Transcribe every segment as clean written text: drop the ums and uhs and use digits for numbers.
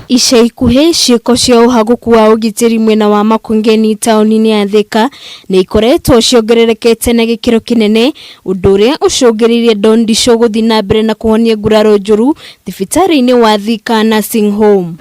Ica ikuhĩ ciĩko cia ũhagũku wa ũgitĩri mwena wa Makongeni taũni-inĩ ya Thika nĩ ikoretwo ciongererekete na gĩkĩro kĩnene, ũndũ ũrĩa ũcũngĩrĩirie Don Ndicũ gũthiĩ na mbere na kũhonia nguraro njũru thibitarĩ-inĩ wa Thika Nursing Home.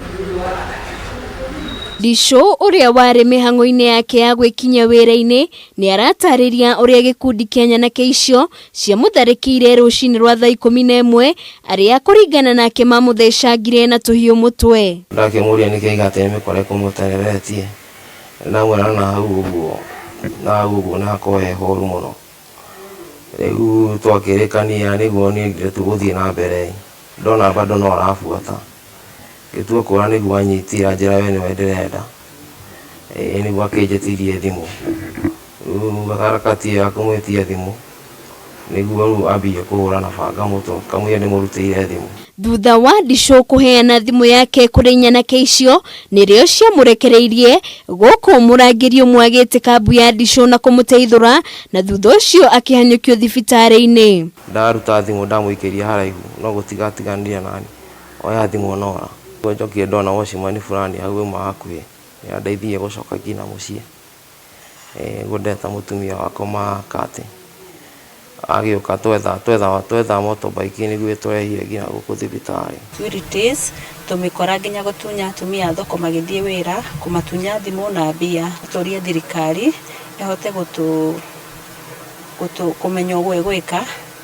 Ndicũ ũrĩa warĩ mĩhang'o-inĩ yake ya gwĩkinyia wĩra-inĩ nĩ aratarĩria ũrĩa gĩkundi kĩa nyanake icio ciamũtharĩkĩire rũcinĩ rwa thaa 11 arĩa kũringana nake mamũthecangire na tũhiũ mũtwe. Ndakĩmũria nĩkĩ aiga atĩ nĩ mĩkora ĩkũmũtereretie, ndamwĩra na hau ũguo na hau ũguo na hakorwo he horu mũno. Rĩu twakĩrĩkania nĩguo niĩ ndire tu gũthiĩ na mbere ndona bado no arabuata. Ngĩtua kũra nĩguo anyitire anjĩra we nĩwe ndĩrenda. Ĩĩ nĩguo akĩnjĩtirie thimũ. Rĩu harakati ĩyo ya kũmwĩtia thimũ nĩguo rĩu ambia kũhũra na banga mũtwe kamũira ndĩmũrutĩire thimũ. Thutha wa Ndicũ kũheana thimũ yake kũrĩ nyanake icio nĩrĩo ciamũrekereirie gũkũ mũrangĩri ũmwe agĩtĩka mbu ya Ndicũ na kũmũteithũra na thutha ũcio akĩhanyũkio thibitarĩ-inĩ. Ndaruta thimũ ndamũikĩria haraihu no gũtiga atiganire nani oya thimũ onora. Njokire ndona watchman fulani hau auma hakuhĩ nĩandeithirie gũcoka nginya mũciĩ. Nĩguo ndeta mũtumia wakwa makatĩ agĩũka twetha twetha twetha motorbike nĩguo ĩtũrehire nginya gũkũ thibitarĩ. Securities tũmĩkora nginya gũtunya atumia a thoko magĩthiĩ wĩra, kũmatunya thimũ na mbia. Tũrie thirikari ĩhote gũtũ gũtũ kũmenya ũguo ĩgwĩka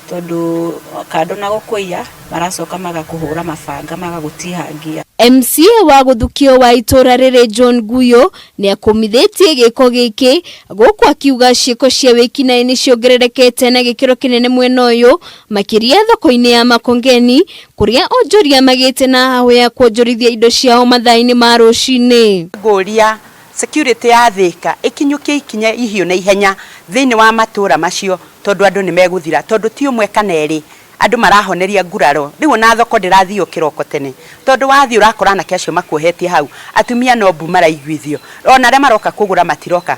tondũ kando na gũkũiya maracoka magakũhũra mabanga magagũtihangia. MCA wa gũthukio wa itũra rĩrĩ John Guyo nĩ akũmithĩtie gĩko gĩkĩ gũkũ akiuga ciĩko cia wĩkinaĩ nĩ ciongererekete na gĩkĩro kĩnene mwena ũyũ makĩria thoko-inĩ ya Makongeni kũrĩa onjoria magĩte na hahũ ya kuonjorithia indo ciao mathaa-inĩ ma rũcinĩ. Ngũria security ya Thika ĩkinyũkie ikinya ihiũ na ihenya thĩinĩ wa matũra macio tondũ andũ nĩ megũthira tondũ ti ũmwe kana erĩ andũ marahoneria nguraro rĩu ona thoko ndĩrathiĩ kĩroko tene tondũ wathiĩ ũrakora anake acio makuohetie hau atumia no mbu maraiguithio ona arĩa maroka kũgũra matiroka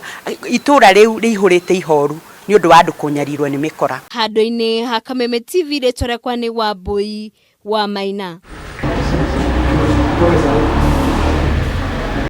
itũra rĩu rĩihũrĩte ihoru nĩ ũndũ wa andũ kũnyarirwo nĩ mĩkora. Handũ-inĩ ha Kameme TV rĩtwa rĩakwa nĩ Wambui wa Maina.